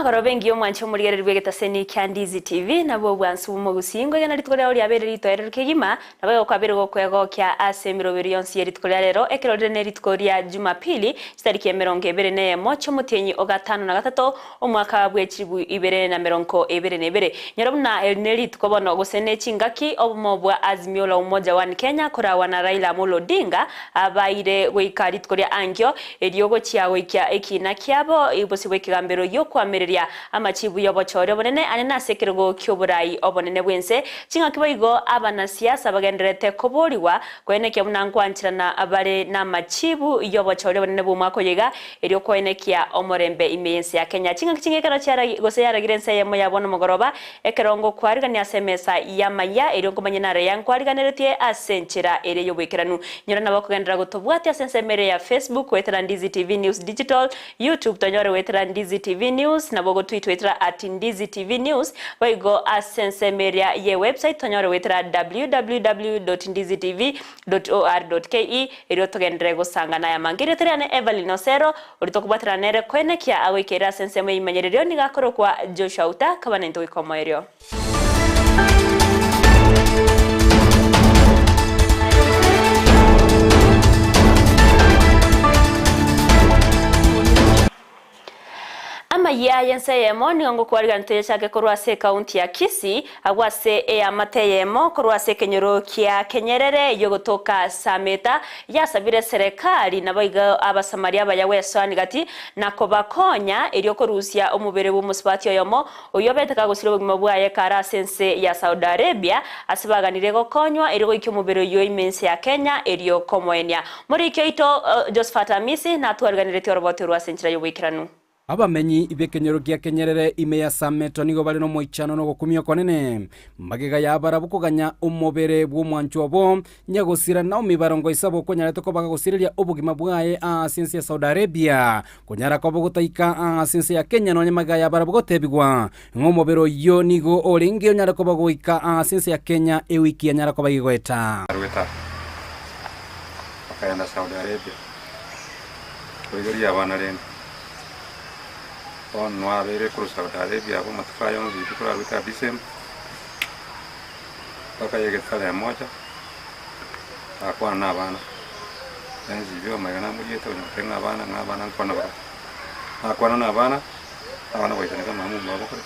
Emagoroba engiya omwanche omorigereria bw'egetaseni kia Ndizi TV, nabwo obwansu bw'omogusii ngoigena rituko riao riabeire ritoereru kegima, nabo egokwabere gokwegokia ase emeroberi yonsi ye rituko ria rero, ekero rire ne rituko ria Jumapili, chitariki emerongo ebere na eyemo chi'omotienyi o gatano na gatato, omwaka bwe chilifu ibere na merongo ebere na ebere. Nyora buna eri ne rituko bono gose ne chingaki obomo bwa Azimio la Umoja One Kenya koragwa na Raila Amolo Odinga abaire goika rituko ria ankio Erio gochia goikia ekiina kiabo bosio bw'ekegambero gi'okoamereria amachibu y'obochori obonene ane nase ekerogo ki'oborai obonene bw'ense, ching'aki boigo abanasiasa bagendererete koborigwa koenekia buna nkwancherana bare namachibu y'obochori obonene bw'omwaka oyo iga, erio koenekia omorembe ime y'ense ya Kenya. Ching'aki ching'e ekero chiaragi gose yaragire ense eyemo ya bono mogoroba, ekero ngokwarigania ase emesa y'amayia, erio nkomanye nare nkwariganeretie ase enchera ere y'oboikeranu. Nyora nabo okogenderera gotobwatia ase ensemo ere ya Facebook goetera Ndizi TV News Digital, YouTube tonyore goetera Ndizi TV News, nabo ogotweet goetera at Ndizi TV News, boigo ase ensemo eria ye website tonyore goetera www dot ndizi tv dot or dot ke erio togenderere gosangana aya amange. Erieta riane Evelyn Osero, oria tokobwaterana nere koenekia agoikeire ase ensemo y'eimenyererio nigo akorokwa Joshua Uta, kaba naintwe goika omoerio. Amayia y'ense eyemo nigo ngokwarigania toyechake korwa ase ekaunti ya Kisii, agwo ase eamate eyemo korwa ase ekenyoro kia Kenyerere eyio gotoka Sameta yasabire eserekari naboigo Abasamaria abaya gwesoani gati na kobakonya erio korusia omobere bw'omosubati oyomo Oyio obete kagosira obogima bwaye kare ase ense ya Saudi Arabia, ase baganire gokonywa erio goikia omobere oyio ime ense ya Kenya erio komoenia. Moriki oito Josephat Amisi natwariganeretie oroboti orwo ase enchera y'oboikeranu. Abamenyi b'ekenyoro gia Kenyerere ime ya Sameto nigo bare nomoichano na ogokumia okonene, magega y'abarabwo koganya omobere bw'omwanchwa obo, Nyagosira Naomi Barongo Isabo okonyarete koba gagosireria obogima bwaye ase ense ya Saudi Arabia, konyara koba ogotaika ase ense ya Kenya nonya magega y'abarabwo gotebigwa ng'a omobere oyio nigo orenge onyare koba goika ase ense ya Kenya ewiki yanyara koba igoeta. Arwete aa, akagenda Saudi Arabia koigoria abana rende. Bono nwabeire korwa Saudi Arabia abwo amatuko aya onsi rituko rarwete aa December. Mpaka y'egetare emocha, agakwana na abana, ensibi omaiga namoriete onye goteba ng'a abana ng'a abana nkwana barabwo. Nakwana na abana, abana baisaneka mama omwabo kore,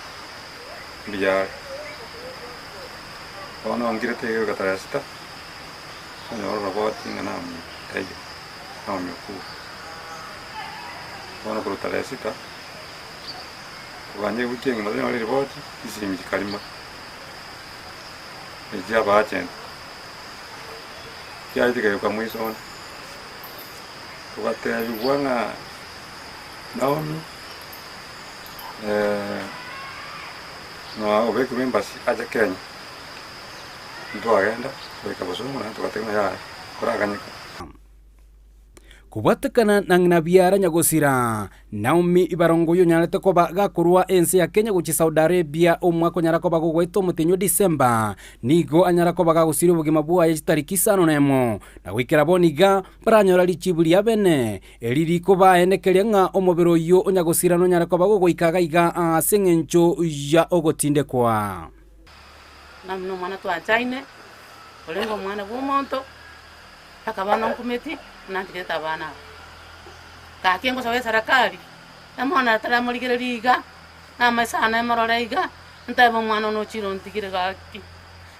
mbuya are. Bono ongirete iga goika tarehe sita, onyore oroboti ng'a Naomi taiyo, Naomi okure. Bono korwa tarehe sita, koganya ewiki engima tonyore riboti, chisimi chikarima. Echi'abaachenu, chiaye chikayoka moiso one, togatebigwa ng'a Naomi noa obekirwe embassy ache Kenya, ntwagenda goika bosongo naende togateba ng'a yaya koraganyeka. Kobwatekana na ng'ina biara nyagosira, Naomi Ibarongo oyio onyarete koba gakorwa ense ya Kenya gochia Saudi Arabia omwaka onyara koba gogoeta omotenyi o December, nigo anyara koba gagosiria obogima bwaye chitariki isano na emo, na goikera bono iga baranyora richibu ria bene, eri rikobaenekeria ng'a omobere oyio o nyagosira nonyare koba gogoika iga iga ase eng'encho ya ogotindekwa. Naomi nomwana twanchaine, orenge omwana bw'omonto. Mpaka bono nkumeti buna ntigete abana aba. Gaki ngosoa eserekari, emono ataramorigereria iga, na amaiso ane emorore iga, ntebe omwana one ochire ontigire gaki,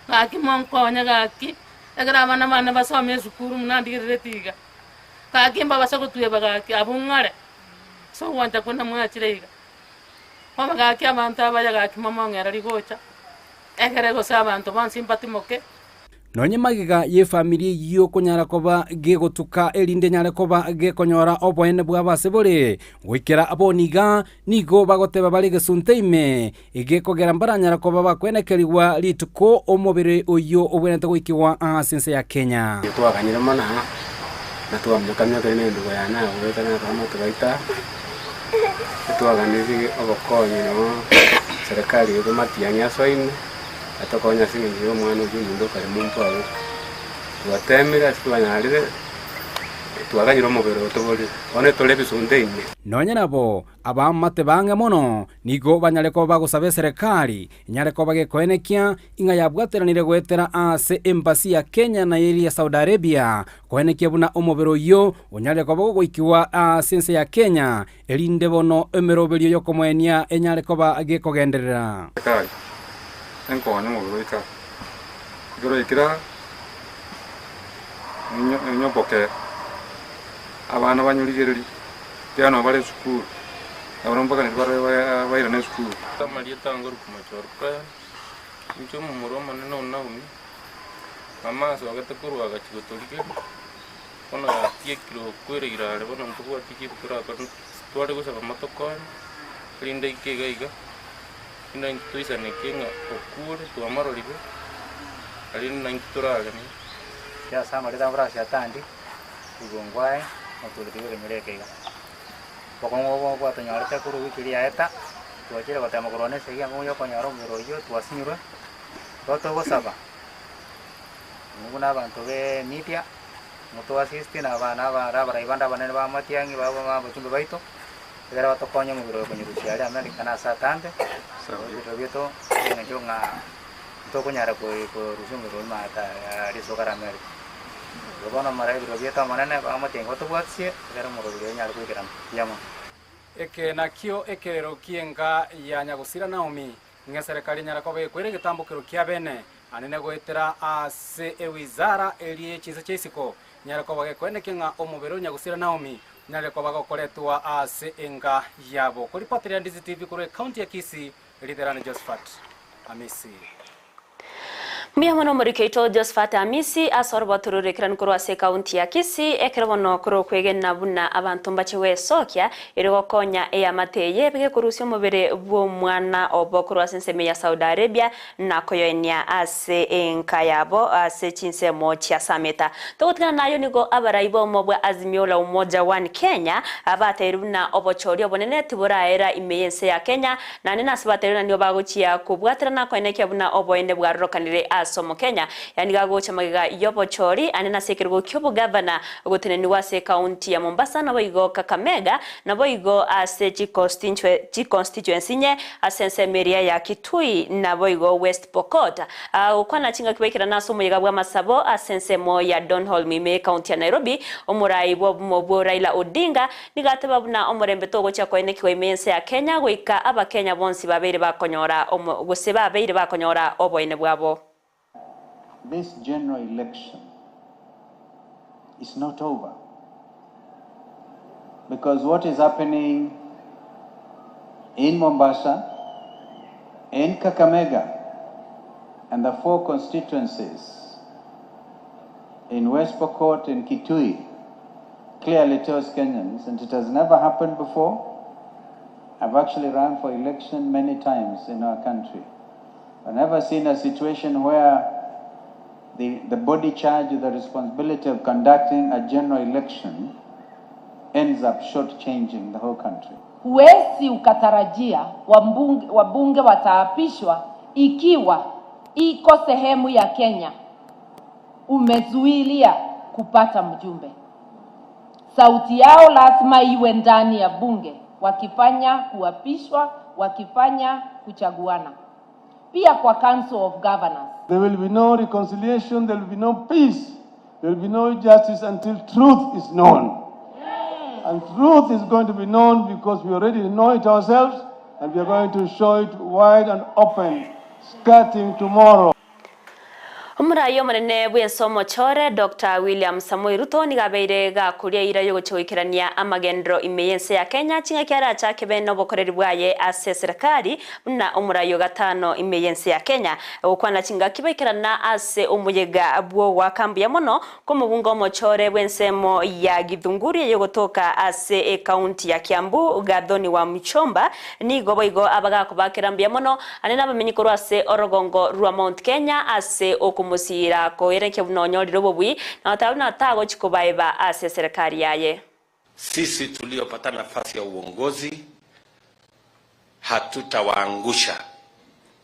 gaki monkonye gaki, ekero abana bane basome esukuru buna ndigerereti iga, gaki mbabase gotweba gaki abwo ng'are, ase ogwancha kwane mwachire iga. Bono gaki abanto abaya gaki momong'ereri gocha, ekere gose abanto bonsi mbatimoke. Nonye magega y'efamiri eyio konyara koba gegotuka erinde enyare koba gekonyora oboene bwabo ase bore, goikera bono iga nigo bagoteba bare egesunte ime, egekogera mbaranyara koba bakwenekerigwa rituko omobere oyio obwenerete goikigwa ase ense ya Kenya. Twaganyire mono aa, na twaminyokaminyokire na endugu yane abwo goeta na abamato baito aa, etwaganirie obokonyi noo serikali yaito matiang'i asoine. Atokonye ase engencho y'omwana oyio omonto okare monto abwo. Twateemire ase twanyarire, Twaganyire omobere oo toborire, bono etore ebisunte ime. Nonya nabo, abaamate bang'e mono nigo banyare koba bagosaba eserekari enyare koba gekoenekia ing'a yabwateranire goetera ase embassy ya Kenya na eria ya Saudi Arabia koenekia buna omobere oyio onyare koba gogoikigwa ase ense ya Kenya erinde bono emeroberio y'okomoenia enyare koba gekogenderera. Serikali enkonye omobere oika ekero oikire aa onyoboke abana banyorigererie ekiagera nabo bare esukuru nabo mpaka bairane esukuru. Amarieta angoruka Mochoro Brian, inche omomura omonene o Naomi, mama asogete korwa agachia gotorigeria, bono yatiekire okwereire are bono ntobwati chinto torakore tware gosaba motokonye, erinde aike iga iga, rinde intwe toisaneke ng'a okure twamororire, naende naintwe torareme. Ase amarieta abwo ase Atandi, rigongo aye, motureti bw'ekenyoro eke iga. Bokong'u obo bwatonyorete korwa ewiki eria yaeta, twachire gotema korwana esegi enkong'u ya okonyora omobere oyio twasinyirwe, igo togosaba, intwe buna abanto be emedia, motoassist na abana abare abarai bande abanene ba Matiang'i ba abachumbe baito, ekero batokonye omobere oyo konyorusia aria America na ase atambe, ebirero biaito eng'encho ng'a ntokonyara korusia omobere oyio maate aria ase okare America. Igo bono mara ebirero biaito Omonene bamotiangi batobwatisie, ekero omoroberi oyo onyare goikerana. Mbuya mono. Eke nakio ekerero ki'enka ya nyagosira Naomi, ng'a eserekari enyare koba ekwere egetambokero kia bene, anene goetera ase ewizara eria ye chinse chia isiko, enyare koba gekoenekia ng'a omobere o nyagosira Naomi onyare koba gokoretwa ase enka yabo. Koripoteria Ndizi TV korwa ecounty ya Kisii, Ritherane Josephat Amisi. Mbuya mono omoriki oito Josephat Amisi ase orobato rw'oroikeranu korwa ase ekaunti ya Kisii ekero bono korwa okwegena buna abanto mbache gwesokia erio gokonya eamate eye ebe gekorusia omobere bw'omwana obo korwa ase ensemo ya Saudi Arabia na koyoenia ase enka yabo ase chinsemo chia Sameta. Togotigana nayo nigo abarai b'omo bwa Azimio la Umoja One Kenya bateirwe buna obochori obonene tiboraera ime y'ense ya Kenya Naende nase bateirwe na nigo bagochia kobwaterana koenekia buna oboene bwarorokanire ase Omokenya, yaani gagocha magega y'obochori ande nase ekerogo ki'obogavana gotenenigwa ase ekaunti ya Mombasa naboigo Kakamega naboigo ase chiconstituency inye ase ensemo eria ya Kitui naboigo West Pokot. Gokwana chingaki baikerana ase omoyega bw'amasabo ase ensemo ya Donholm ime y'ekaunti ya Nairobi, omorai bw'obumo bwo Raila Odinga Nigo ateba buna omorembe togochia koenekigwa ime y'ense ya Kenya goika Abakenya bonsi babeire bakonyora omo gose babeire bakonyora oboene bwabo. This general election is not over because what is happening in Mombasa, in Kakamega and the four constituencies in West Pokot and Kitui clearly tells Kenyans, and it has never happened before. I've actually run for election many times in our country. I've never seen a situation where the, the body charged with the responsibility of conducting a general election ends up shortchanging the whole country. Huwezi ukatarajia wabunge, wabunge wataapishwa ikiwa iko sehemu ya Kenya umezuilia kupata mjumbe. Sauti yao lazima iwe ndani ya bunge, wakifanya kuapishwa, wakifanya kuchaguana, pia kwa Council of Governors. There will be no reconciliation, there will be no peace, there will be no justice until truth is known. And truth is going to be known because we already know it ourselves and we are going to show it wide and open starting tomorrow. Omorai omonene bw'ense omochore, Doctor William Samoei Ruto nigo abeire gakoria eira y'ogochia goikerania amagenderero ime y'ense ya Kenya ching'aki arachake bene obokoreri bwaye ase eserekari buna omorai o gatano ime y'ense ya Kenya. Gokwana chingaki baikerana ase omoyega bw'ogoaka mbuya mono kw'omobunge omochore bw'ensemo ya Githunguri eyogotoka ase ekaunti ya Kiambu Gathoni Wamuchomba nigo boigo abagakobakera mbuya mono Ane nabamenyi korwa ase orogongo rwa Mount Kenya ase okomosiira koerekia buna onyorire obobui, na goteba buna tagochi kobaeba ase eserekari yaye. Sisi tuliopata nafasi ya uongozi hatutawaangusha,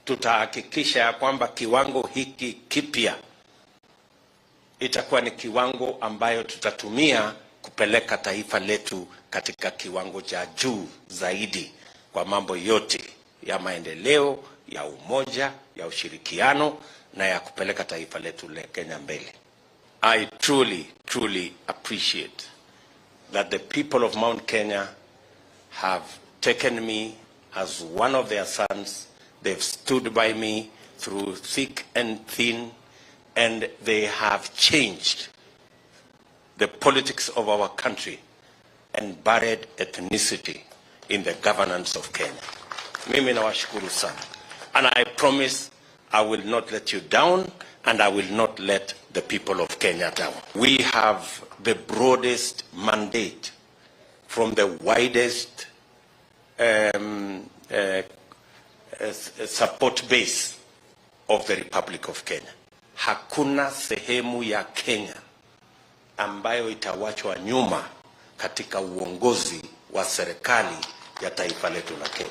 tutahakikisha ya kwamba kiwango hiki kipya itakuwa ni kiwango ambayo tutatumia kupeleka taifa letu katika kiwango cha juu zaidi kwa mambo yote ya maendeleo, ya umoja, ya ushirikiano na ya kupeleka taifa letu la Kenya mbele. I truly, truly appreciate that the people of Mount Kenya have taken me as one of their sons. They've stood by me through thick and thin, and they have changed the politics of our country and buried ethnicity in the governance of Kenya. Mimi nawashukuru sana. And I promise I will not let you down and I will not let the people of Kenya down. We have the broadest mandate from the widest support base of the Republic of Kenya. Hakuna sehemu ya Kenya ambayo itawachwa nyuma katika uongozi wa serikali ya taifa letu la Kenya.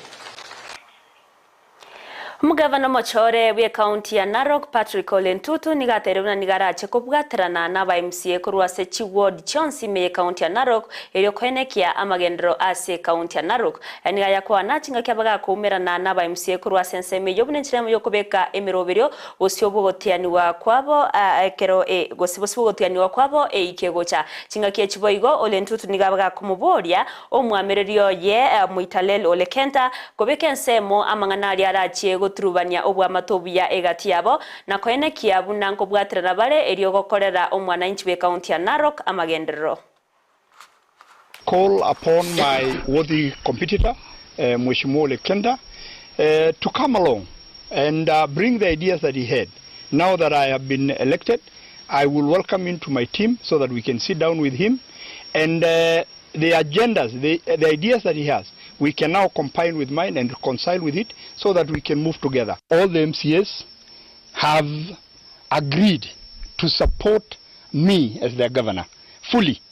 Omogavana omochore bwe ekaunti ya Narok Patrick Ole Ntutu nigo ateire buna nigo arache kobwaterana na aba MCA korwa ase chiward chionsi ime ye ekaunti ya Narok erio koenekia amagenderero ase ekaunti ya Narok. Aya nigo ayakwana chingaki abagakoumerana na aba MCA korwa ase ensemo eyio buna enchera eyemo yokobeka emeroberio gose obogotianiwa kwabo ekero gose bosio bogotianiwa kwabo eike gocha. Chingaki echi boigo Ole Ntutu nigo abagakomoboria omwamereri oye Moitalel Ole Kenta kobeka ensemo amang'ana aria arachie goturubania obwamato obuya egati yabo, na koenekia buna nkobwaterana bare erio gokorera omwananchi bw'ecounty ya Narok amagenderero. Call upon my worthy competitor, Mheshimiwa Ole Kenta, to come along and bring the ideas that he had. Now that I have been elected, I will welcome him to my team so that we can sit down with him and the agendas, the ideas that he has, we can now combine with mine and reconcile with it so that we can move together. All the MCAs have agreed to support me as their governor fully,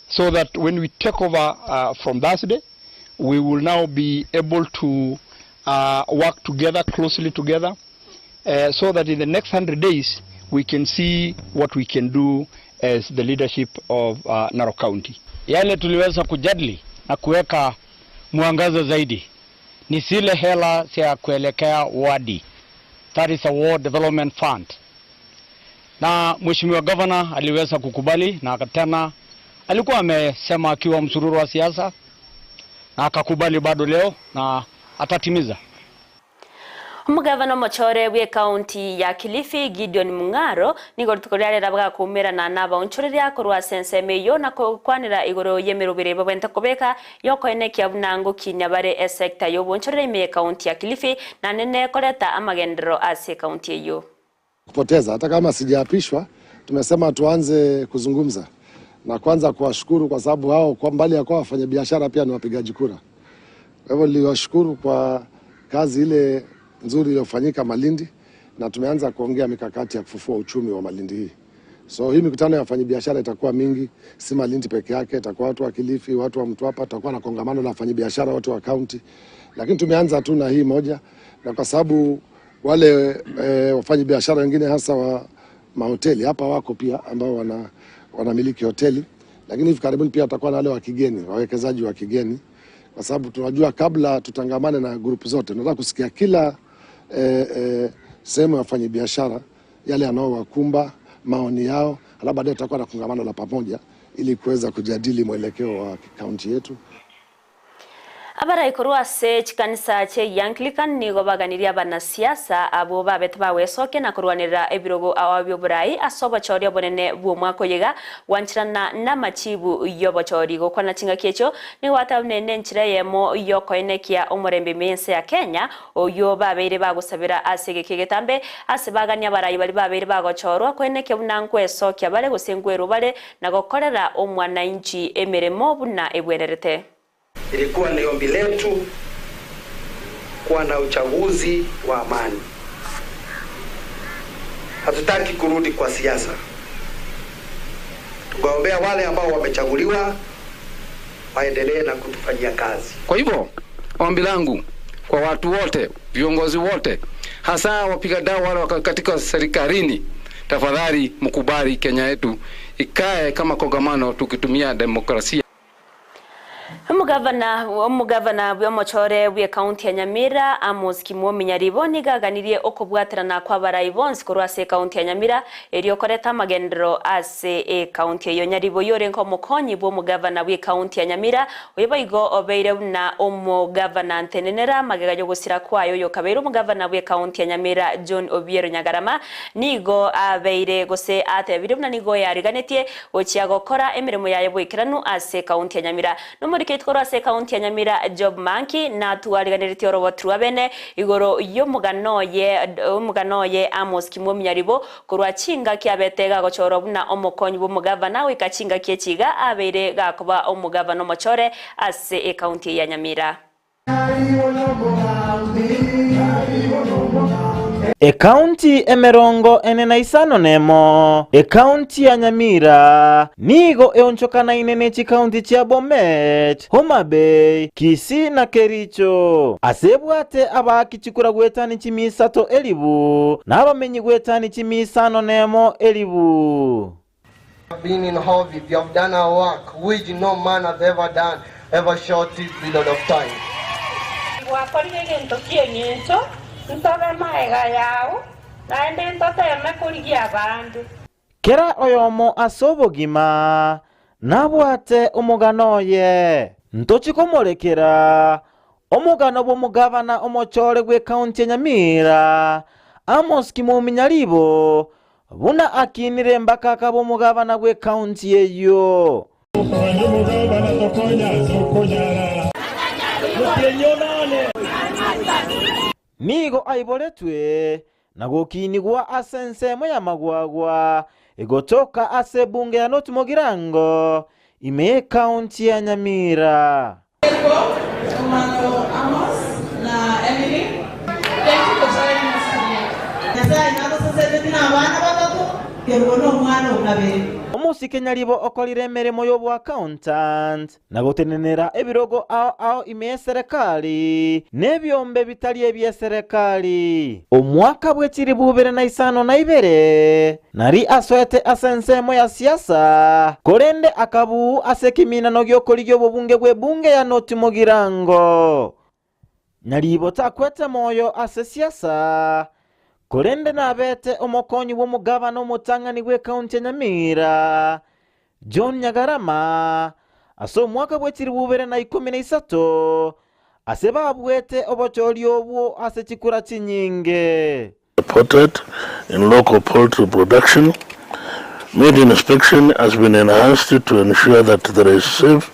so that when we take over from Thursday, we will now be able to work together, closely together, so that in the next 100 days, we can see what we can do as the leadership of Narok County. Yale tuliweza kujadili na kuweka mwangaza zaidi ni zile hela za kuelekea wadi, that is a ward development fund, na Mheshimiwa Governor aliweza kukubali, na tena alikuwa amesema akiwa msururu wa siasa na akakubali bado leo na atatimiza. Omogavana omochore bwe county ya Kilifi Gideon Mung'aro nigo rituko riarera bagakumerana na abaonchoreria korwa ase ensemo eyio na gokwanera igoro y'emerobere babwente kobeka yokoenekia buna ngokinya bare esector y'obonchoreri ime ye county ya Kilifi na nene koreta amagenderero ase county eyio. Kupoteza hata kama sijaapishwa, tumesema tuanze kuzungumza na kwanza kuwashukuru kwa sababu hao kwa mbali ya kuwa wafanyabiashara pia ni wapigaji kura. Kwa hivyo niliwashukuru kwa kazi ile nzuri iliyofanyika Malindi, na tumeanza kuongea mikakati ya kufufua uchumi wa Malindi hii. So hii mikutano ya wafanyabiashara itakuwa mingi, si Malindi peke yake, itakuwa watu wa Kilifi, watu wa Mtwapa, tutakuwa na kongamano la wafanyabiashara wote wa county. Lakini tumeanza tu na hii moja, na kwa sababu wale wafanyabiashara wengine hasa wa mahoteli hapa wako pia ambao wanamiliki hoteli, lakini hivi karibuni pia watakuwa na wale wa kigeni, wawekezaji wa kigeni, kwa sababu tunajua kabla tutangamane na group zote, tunataka kusikia kila sehemu ya wafanyabiashara yale yanayowakumba, maoni yao, alafu baadaye tutakuwa na kongamano la pamoja ili kuweza kujadili mwelekeo wa kaunti yetu. Abarai korwa ase chikanisa che Anglican nigo baganirie abanasiasa abo babete bawesokia na korwanera ebirogo ao bioborai ase obochori obonene bw'omwaka oyega gwanchirana n'amachibu y'obochori. Gokwana chingaki echo nigo gwataunene enchera eyemo yokoenekia omorembe ime y'ense ya Kenya oyo babeire bagosabera ase egeki egetambe ase bagania abarai bari babeire bagochorwa koenekia buna nkwesokia bare gose nkwerwa bare na gokorera omwananchi emeremo buna ebwenerete. Ilikuwa ni ombi letu kuwa na uchaguzi wa amani. Hatutaki kurudi kwa siasa. Tukaombea wale ambao wamechaguliwa waendelee na kutufanyia kazi. Kwa hivyo ombi langu kwa watu wote, viongozi wote, hasa wapiga dawa wale wako katika serikalini, Tafadhali mkubali Kenya yetu ikae kama kongamano tukitumia demokrasia. Omogavana omogavana bw'omochore bw'ekaunti ya Nyamira, Amos Kimwomi Nyaribo nigo aganirie okobwaterana kw'abarai bonsi korwa ase ekaunti ya Nyamira erio koreta amagenderero ase ekaunti eyio. Nyaribo oyio orenge omokonyi bw'omogavana bw'ekaunti ya Nyamira oyo boigo obeire buna omogavana ntenenera magega y'ogosira kwaye oyokabeire omogavana bw'ekaunti ya Nyamira John Obiero Nyagarama nigo abeire gose atebirie buna nigo yariganetie gochia gokora emeremo yaye boikeranu ase ekaunti ya Nyamira. Nomoriketi korwa ase ekaunti ya Nyamira Job Manki natwariganeretie oroboti rwa bene igoro y'omogano oye omogano oye Amos Kimwomi Nyaribo korwa chingaki abete gagochorwa buna omokonyi bw'omogavana goika chingaki echi iga abeire gakoba omogavana omochore ase ekaunti eye ya Nyamira. Ekaunti emerongo ene na isano nemo, ekaunti ya Nyamira nigo eonchokanaine ne chikaunti chia Bomet, Homa Bay, Kisii na Kericho. Ase ebwate abaaki chikura gwetani chimia isato elibu, na abamenyi gwetani chimia isano nemo elibu. Been in office, you have done a work which no man has ever done, ever short period of time. Gwakorire egento ki'engencho, ntobe magega yao, naende ntoteeme korigia abande. Kera oyomo ase obogima nabwate omogano oye. Ntochi komorekera omogano bw'omogabana omochore bw'ekaunti ya Nyamira, Amos Kimumi Nyaribo, Buna akinire mpaka akaba omogabana bw'ekaunti eyio. Nigo aiboretwe na gokinigwa ase ensemo y'amagwagwa egotoka ase ebunge ya North Mugirango, ime y'ekaunti ya Nyamira. Omosike Nyaribo okorire emeremo y'oboaccountant na gotenenera ebirogo ao ao ime y'eserekari na ebiombe bitari ebi'eserekari. Omwaka bwe chilifu ibere na isano na ibere Nari asoete ase ensemo ya siasa, korende akabuu ase ekeminano gi'okorigia obobunge bw'ebunge ya North Mugirango. Nyaribo takwete moyo ase siasa, korende nabete omokonyi bw'omogabana omotang'ani bw'ekaunti ya Nyamira, John Nyagarama, ase omwaka bwe chilifu ibere na ikomi na isato, ase babuete obochori obwo ase chikura chinyinge. Reported in local poultry production, meat inspection has been enhanced to ensure that there is safe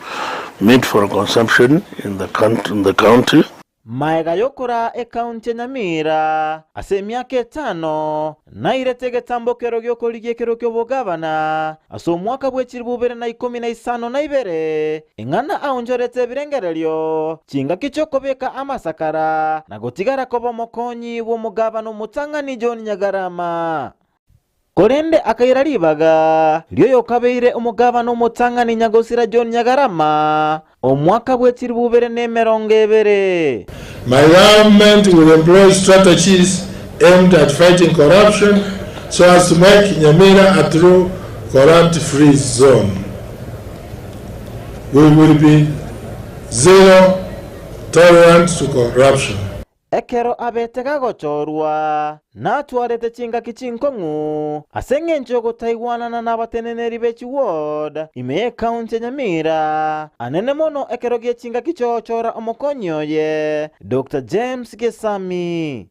meat for consumption in the, in the county. Maega y'okoraa ekaunti ya Nyamira ase emiaka etano, nairete egetambokero gi'okorigia ekero ki'obogabana ase omwaka bwe chilifu ibere na ikomi na isano na ibere, Ing'ana aonchorete ebirengererio, chingaki chi'okobeka amasakara, na gotigara koba omokonyi bw'omogabana omotang'ani John Nyagarama. Korende akaira ribaga ri'oyokabeire omogabana omotang'ani nyagosira John Nyagarama omwaka bwe chilifu ibere na emerongo ebere. My government will employ strategies aimed at fighting corruption so as to make Nyamira a true corrupt-free zone. We will be zero tolerant to corruption. Ekero abete gagochorwa, natwarete chingaki chinkong'u ase engencho y'ogotaigwanana nabateneneri be chiward ime y'ekaunti ya Nyamira, anene mono ekero gie chingaki chiogochora omokonyi oye Doctor James Gesami.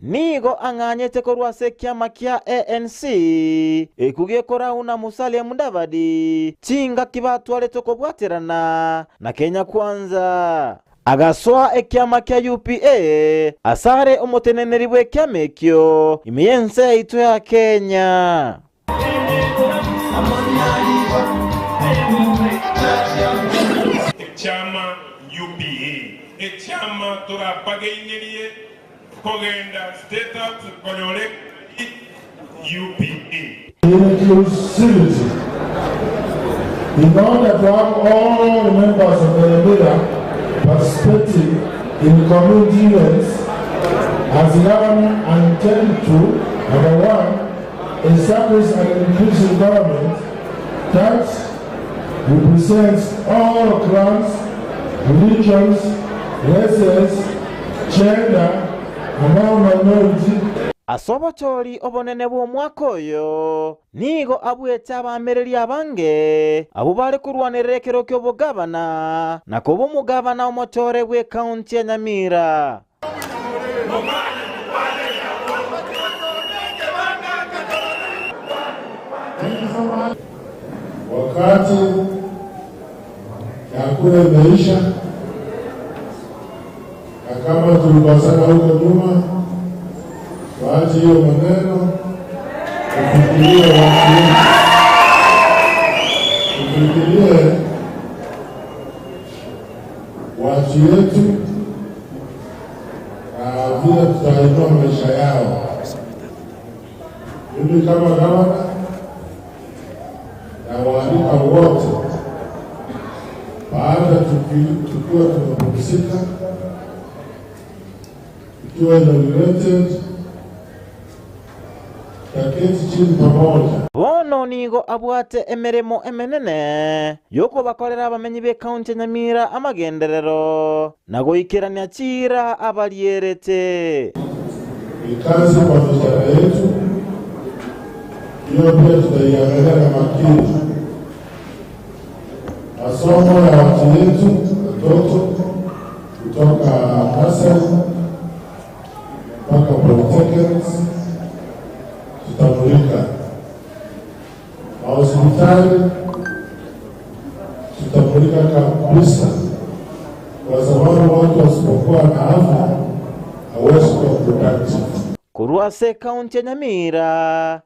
Nigo ang'anyete korwa ase ekiama kia ANC, ekio gekorau na Musalia Mudavadi, chingaki batwarete okobwaterana na Kenya Kwanza. Agasoa ekiama kia UPA asare omoteneneri bw'ekiama ekio ime y'ense yaito ya Kenya. Ekiama UPA, ekiama torapageinerie kogenda State House konyora egari. UPA. Inclusivity. In order to have all the members of the Nyamira participating in community events, as the government intend to, number one, establish an inclusive government that represents all clans, religions, races, gender, and all minorities. Ase obochori obonene bw'omwaka oyo nigo abuete abaamereria abange abwo bare korwanerera ekero ki'obogabana na koba omogabana omochore bw'ekaunti ya Nyamira. Wakati ya kura imeisha, na kama tulikosana huko nyuma, waache hiyo maneno, tufikirie watu wetu, tufikirie watu yetu na vile tutainua maisha yao. Mimi kama gavana na waalika wote, baada tukiwa tumepumzika, tukiwa inaugurated, taketi chini pamoja. Bono nigo abwate emeremo emenene y'okobakorera abamenyi b'ekaunti ya Nyamira amagenderero na goikerania chiira abarierete. Ni kazi kwa vijana yetu, hiyo pia tutaiangalia na makini. Masomo ya watu yetu watoto kutoka nursery mpaka polytechnics tutamulika, mahospitali tutamulika kabisa, kwa sababu watu wasipokuwa na afya hawezi kuwa productive. Korwa ase ekaunti ya Nyamira,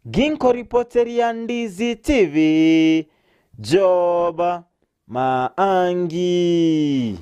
ginkoripoteria Ndizi TV, Job Maangi.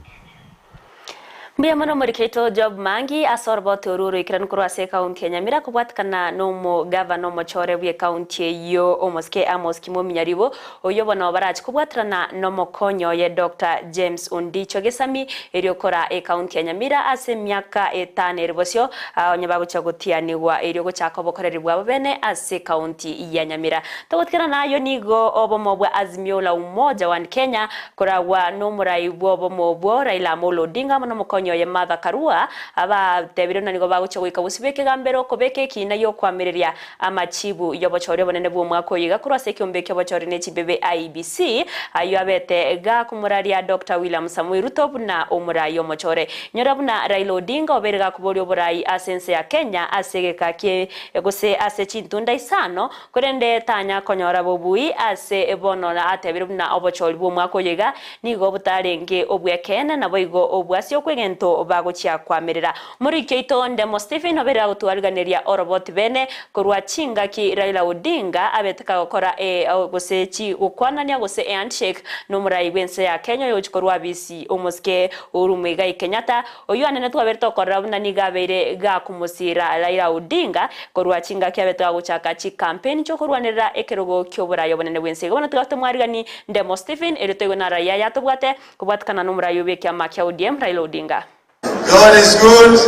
Mbuya mono morikeito Job Mangi ase orobote oru oroikeranu korwa ase ekaunti ya Nyamira kobwatikana na omogavana omochore bwa ekaunti eywo omosike Amos Kimwemi Nyaribo oywo bono barachi kobwaterana na omokonyo oye Dr. James Ondicho Gesami erio okora ekaunti ya Nyamira ase emiaka etano ere bosio onye bagochia gotianigwa erio gochaka obokoreri bwabo bene ase ekaunti ya Nyamira. Togotigana nayo nigo obomo bwa Azimio la Umoja One Kenya koragwa na omorai bwa obomo obwo Raila Amolo Odinga amo na omokonyo oye Martha Karua abatebire buna nigo bagochia goika bosio bwa ekegambero okobeka ekina ya okoamereria amachibu ya obochori obonene bwa omwaka oyo iga korwa ase ekiombe ekia obochori na echibebe IEBC aywo abete gakomoraria Doctor William Samoei Ruto buna omorai omochore. Nyora buna Raila Odinga obeire gakoboria oborai ase ense ya Kenya ase egeka kie gose ase chintunda isano korende tanya konyora bobui ase bono atebire buna obochori bwa omwaka oyo iga nigo botarenge obw'ekeene naboigo obwase okw'egento bagochia koamerera. Omoriki oito Ndemo Stephen obeire agotwariganeria oroboti bene korwa chingaki Raila Odinga abete kagokora e gose chi gokwanania gose e handshake nomorai bw'ense ya Kenya oyogochia korwa abisi omosike Uhuru Muigai Kenyatta oyio anene twabeire tokorora buna nigo abeire gakomosira Raila Odinga korwa chingaki abete gagochaka chicampaign chiokorwanerera ekerogo kioborai obonene bwense. Igo bono tiga tomwarigani Ndemo Stephen erio toigwe na raia yatobwate kobwatekana nomorai obe ekiama kia ODM Raila Odinga. God is good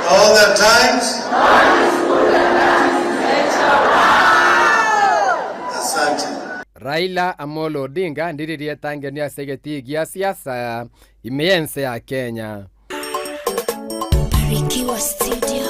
all the times. Asante. Raila Amolo Odinga ndiri rietang'ani ase egetii gia siasa ime y'ense ya Kenya. Barikiwa Studio.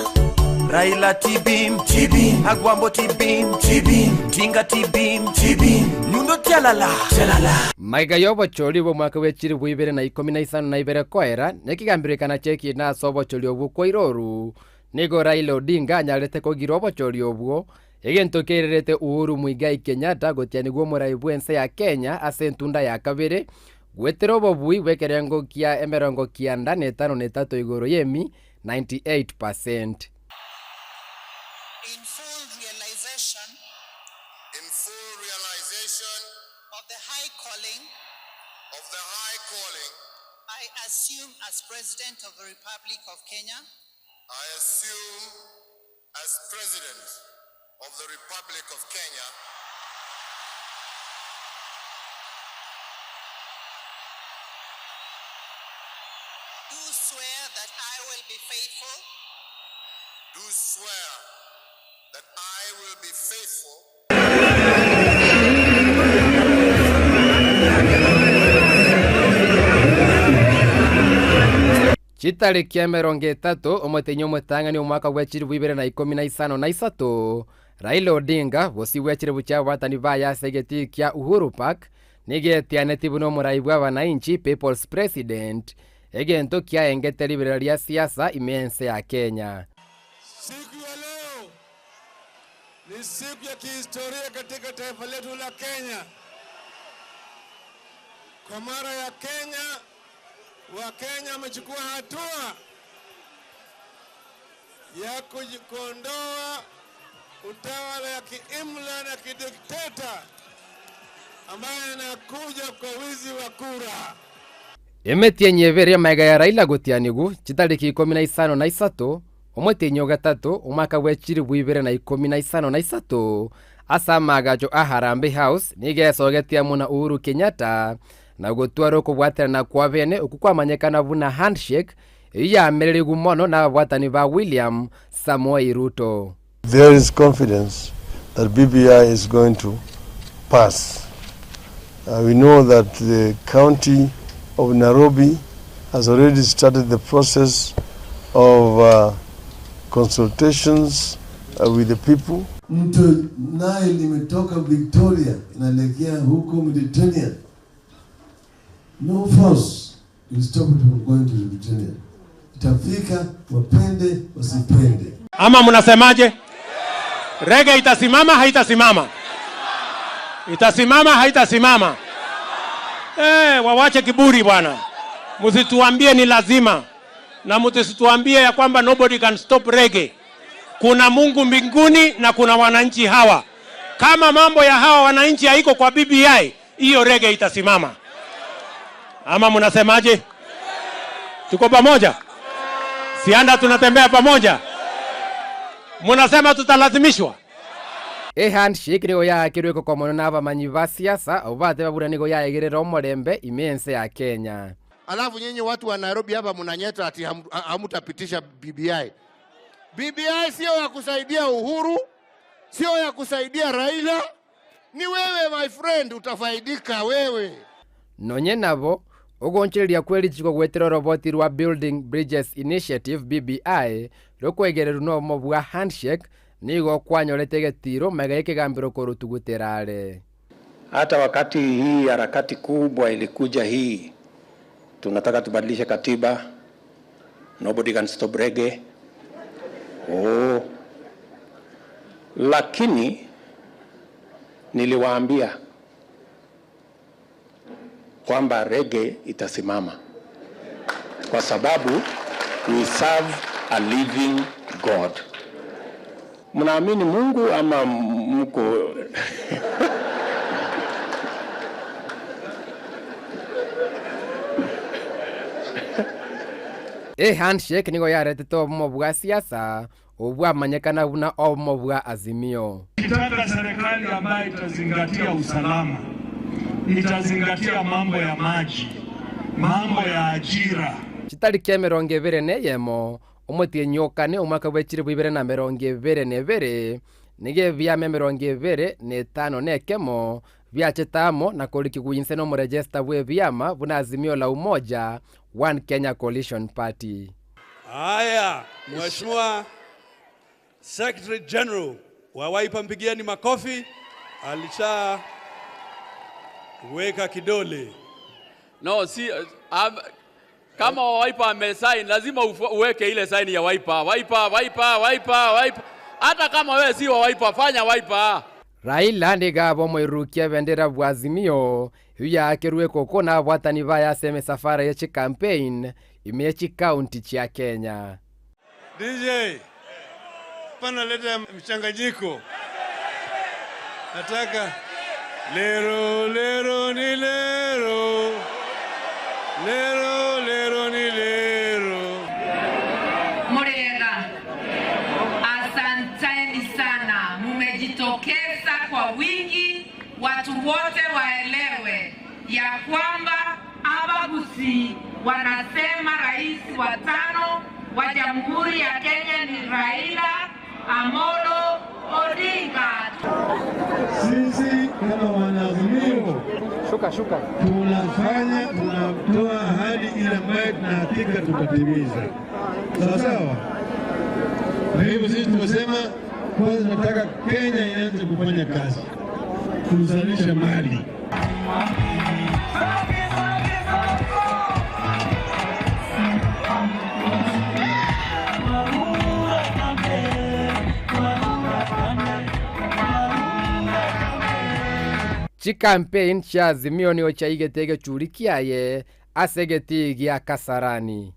Raila Tibim, Tibim, Agwambo Tibim, Tibim, Tinga Tibim, Tibim, Nyundo Tialala, Tialala. Magega y'obochori bw'omwaka bwe chilifu ibere na ikomi na isano na ibere koera, nekegambero chia ekina ase obochori obwo kwaira oru, nigo Raila Odinga anyarete kogira obochori obwo, egento keirerete Uhuru Muigai Kenyatta gotianigwa omorai bw'ense ya Kenya ase entunda ya kabere, goetera obobui bw'ekerengo kia emerongo kianda na etano na etato igoro y'emi 98 percent. In full realization In full realization of the high calling of the high calling I assume as President of the Republic of Kenya I assume as President of the Republic of Kenya, Do swear that I will be faithful. Do swear that I will be faithful. Chitariki emerongo etato omotenyi omotang'ani omwaka bwe chilifu ibere na ikomi na isano na isato, Raila Odinga bosio bwe chilifu chia ababwatani baye ase egetii kia Uhuru Park nigo etianeti buna omorai bwa abananchi, People's President, egento kiaengete riberera ria siasa ime ense ya Kenya. Siku ya leo ni siku ya kihistoria katika taifa letu la Kenya. Kwa mara ya Kenya, Wakenya wamechukua hatua ya kuondoa utawala ya kiimla na kidikteta ambayo inakuja kwa wizi wa kura. Emetienyi ebere amaiga ya Raila gotianigwa chitariki ikomi na isano na isato, omotienyi o gatato, omwaka bwe chilifu ibere na ikomi na isano na isato, ase amaagacho a Harambee House nigo esogetie amo na Uhuru Kenyatta na gotwara okobwaterana kwa bene okwo kwamanyekana buna handshake eyio yaamererigwe mono nababwatani ba William Samoei Ruto. There is confidence that BBI is going to pass. We know that the county of Nairobi has already started the process of consultations with the people. Mto Nile imetoka Victoria inaelekea huko Mediterranean. No force will stop it from going to the Mediterranean. Itafika wapende wasipende. Ama mnasemaje? Rege itasimama haitasimama? Itasimama haitasimama? Wawache kiburi bwana. Msituambie ni lazima na msituambie ya kwamba nobody can stop reggae. Kuna Mungu mbinguni na kuna wananchi hawa. Kama mambo ya hawa wananchi haiko kwa BBI, hiyo reggae itasimama. Ama mnasemaje? Tuko pamoja? Sianda tunatembea pamoja? Mnasema tutalazimishwa? Ehandshake nigo yaakirwe kokomono na abamanyi ba siasa abwo bateba buna nigo yaegerera omorembe ime ense ya Kenya. Alafu nyinyi watu wa Nairobi hapa mnanyeta ati hamutapitisha BBI. BBI sio ya kusaidia Uhuru, sio ya kusaidia Raila. Ni wewe my friend utafaidika wewe. Nonye nabo, ogonchereria kwerichiko gwetera oroboti rwa Building Bridges Initiative BBI rokwegererwa na obomo bwa handshake nigo kwanyorete egetiro maiga y'ekegambero korotugutera are. Hata wakati hii harakati kubwa ilikuja hii, tunataka tubadilishe katiba, nobody can stop reggae. Oh. Lakini niliwaambia kwamba reggae itasimama kwa sababu we serve a living God. Mnaamini Mungu ama mko Ehandshake nigo yaretete obomo bwa siasa obwamanyekana buna obomo bwa Azimio. Kitaka serikali ambayo itazingatia usalama, itazingatia mambo ya maji, mambo ya ajira. Chitariki emerongo ebere na eyemo, omotienyi okane omwaka bwe chilifu ibere na emerongo ebere na ebere, nigo ebiama emerongo ebere na etano na ekemo biachete amo na korikigwa inse na omorejesta bwa ebiama buna Azimio la Umoja One Kenya Coalition Party. Haya, Mheshimiwa Secretary General wa Wiper, mpigieni makofi, alishaweka kidole. No, si, kama Wiper amesign lazima uweke ile sign ya Wiper. Wiper, Wiper, Wiper, Wiper. Hata kama wewe si wa Wiper, fanya Wiper. Raila niga bomoirukia bendera bwa Azimio yakerwe koko na abwatani baya safara ya chi campaign ime chi county chia Kenya. DJ, pana leta mchanganyiko. Nataka lero lero ni lero. Lero lero ni lero. Murega. Asante. Watu wote waelewe ya kwamba Abagusii wanasema rais wa tano wa Jamhuri ya Kenya ni Raila Amolo Odinga. Sisi kama wanaazimio shuka, shuka, tunafanya tunatoa ahadi ile ambayo tunahakika tutatimiza, sawa sawa. Na hivyo sisi tumesema kwanza, tunataka Kenya ianze kufanya kazi, kuzalisha mali. Chicampaign chia Azimio nigo chiaigete egechuri kiaye ase egetii gia Kasarani.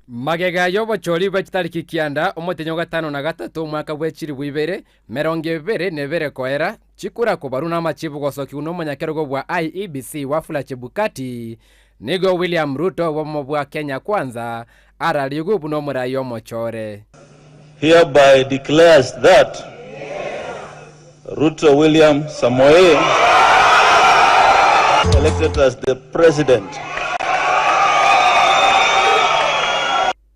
Magega y'obochori bwe chitariki kianda omotenyi o gatano na gatato omwaka bwe chilifu ibere merongo ebere na ebere koera chikura kobarwa na amachibu gosokiwa na omonyakerogo bwa IEBC Wafula Chebukati nigo William Ruto obomo bwa Kenya Kwanza ararigwe buna omorai omochore. Hereby declares that Ruto William Samoei elected as the president.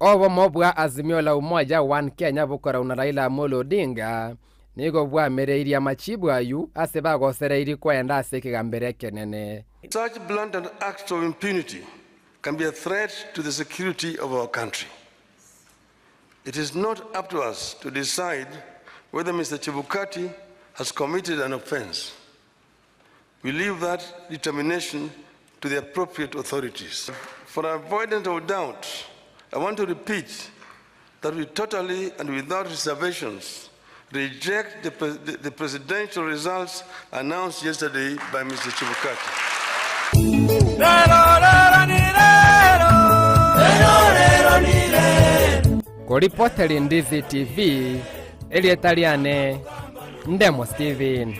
Obomo bwa Azimio la Umoja One Kenya bokorau na Raila Amolo Odinga nigo bwamereirie amachibu aywo ase bagosereirie kwenda ase ekegambero ekenene. Such blatant acts of impunity can be a threat to the security of our country. It is not up to us to decide whether Mr. Chebukati has committed an offense. We leave that determination to the appropriate authorities. For avoidance of doubt, I want to repeat that we totally and without reservations reject the presidential results announced yesterday by Mr. Chebukati. Koripoteri Ndizi TV, Elieta Liane, Ndemo Steven.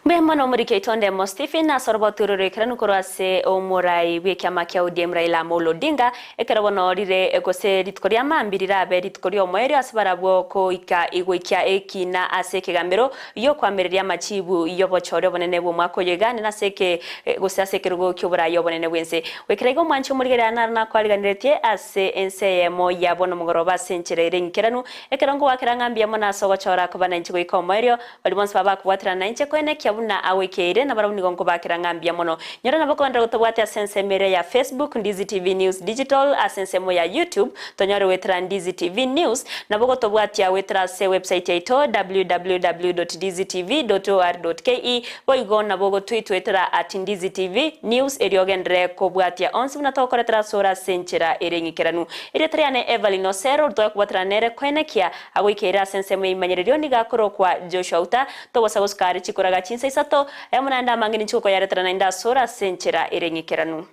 Mbuya mono omorike oito Ndemo Stephen ase oroboto oro roikeranu korwa ase omorai bw'ekiama kia ODM Raila Amolo Odinga ekero bono rire gose rituko ria mambia rirabe rituko ri'omoerio ase barabwo koika goikia ekina ase ekegambero gi'okoamereria amachibu y'obochore obonene bw'omwaka oyo iga nene ase eke gose ase ekerogo ki'oborai obonene bw'ense. Goikera iga omwanchi omorigereria naro nakwariganeretie ase ense eyemo ya bono mogoroba ase enchera ere engikeranu ekero ngowakera ng'a mbuya mono ase ogochora koba nainche goika omoerio baria bonsi baba bakobwaterana nainche koenekia buna agoikeire, na barabwo nigo nkobakera ng'a mbuya mono. Nyora nabo kogenderera gotobwatia ase ensemo eria ya Facebook, Ndizi TV News Digital, ase ensemo ya YouTube, tonyore goetera Ndizi TV News, nabo gotobwatia goetera ase website yaito www.ndizitv.or.ke, boigo nabo gotwitwetera at Ndizi TV News erio ogenderere kobwatia onsi buna togokoretera asore ase enchera ere eng'ikeranu. Erieta riane Evelyn Osero, togekobwaterana nere koenekia agoikeire ase ensemo y'eimanyererio nigo akorokwa Joshua Uta, Togosa gosuka are chikoraga chinsa isato, emo naende amange ninche gokoyaretera naende asore ase enchera ere eng'ikeranu.